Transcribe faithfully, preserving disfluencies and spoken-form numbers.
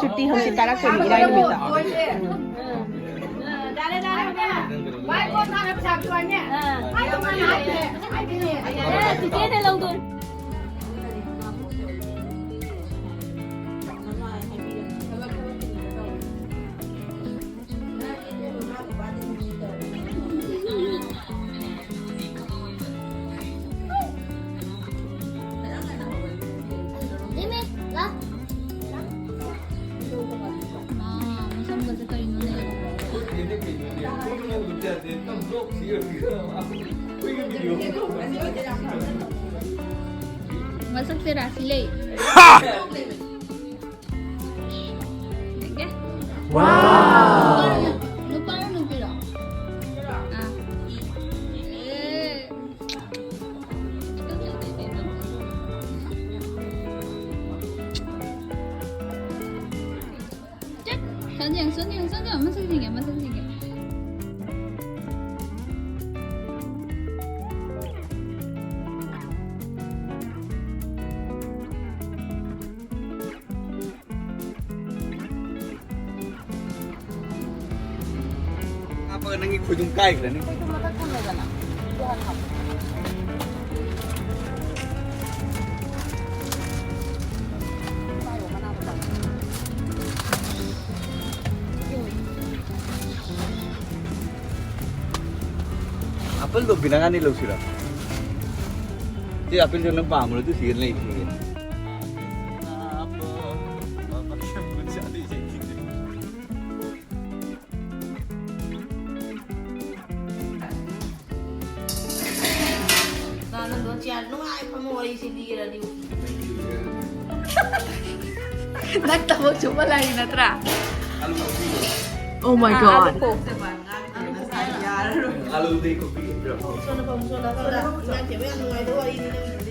ꯁꯨꯇꯤ ꯍꯪꯆꯤꯠ ꯀꯥꯔꯛꯇꯣꯏꯅꯤ, ꯏꯔꯥꯏ ꯅꯨꯃꯤꯠꯇ꯫ ꯆꯤꯆꯦꯅ ꯂꯧꯗꯣꯏ꯫ ꯃꯥ, ꯃꯁꯝꯒꯁꯦ ꯀꯩꯅꯣꯅꯦ? ꯃꯁꯛꯁꯦ ꯔꯥꯁꯤ ꯂꯩ꯫ ꯌꯦꯡꯒꯦ꯫ ꯋꯥꯎ! ꯅꯨꯄꯥꯔꯣ, ꯅꯨꯄꯤꯔꯣ? ꯑꯥ꯫ ꯑꯦ꯫ ꯆꯠ! ꯁꯟ ꯌꯦꯡ, ꯁꯟ ꯌꯦꯡ, ꯁꯟ ꯌꯦꯡ꯫ ꯃꯁꯛ ꯌꯦꯡꯒꯦ, ꯃꯁꯛ ꯌꯦꯡꯒꯦ꯫ ꯍꯥꯞꯄꯒ ꯅꯪꯒꯤ ꯈꯣꯏꯗꯨꯝ ꯀꯥꯏꯈ꯭ꯔꯅꯤ꯫ ꯑꯦꯄꯜꯗꯣ ꯕꯤꯅꯥꯒꯥꯅꯤ ꯂꯧꯁꯤꯔꯣ? ꯁꯤ ꯑꯦꯄꯜꯁꯦ ꯅꯪ ꯄꯥꯝꯕ꯭ꯔꯣ? ꯑꯗꯨ ꯁꯤꯗ ꯂꯩ, ꯁꯤꯗ꯫ ꯅꯪ ꯊꯕꯛ ꯁꯨꯕ ꯂꯥꯛꯏ ꯅꯠꯇ꯭ꯔꯥ? ꯅꯪ ꯊꯕꯛ ꯁꯨꯕ ꯂꯥꯛꯏ ꯅꯠꯇ꯭ꯔꯥ? Oh my God. ꯑꯥꯂꯨ ꯈꯣꯛ꯫ ꯑꯥꯂꯨꯗꯤ ꯈꯣꯛꯄꯤꯒꯦ, ꯄꯤꯔꯝꯃꯣ꯫ ꯁꯣꯝꯗ ꯐꯝꯃꯨ, ꯁꯣꯝꯗ, ꯁꯣꯝꯗ꯫ ꯏꯟꯖꯥꯡ ꯁꯦꯝꯕ ꯌꯥꯝ ꯅꯨꯡꯉꯥꯏꯗꯧꯕ ꯋꯥꯔꯤꯅꯤ ꯅꯪꯒꯤ꯫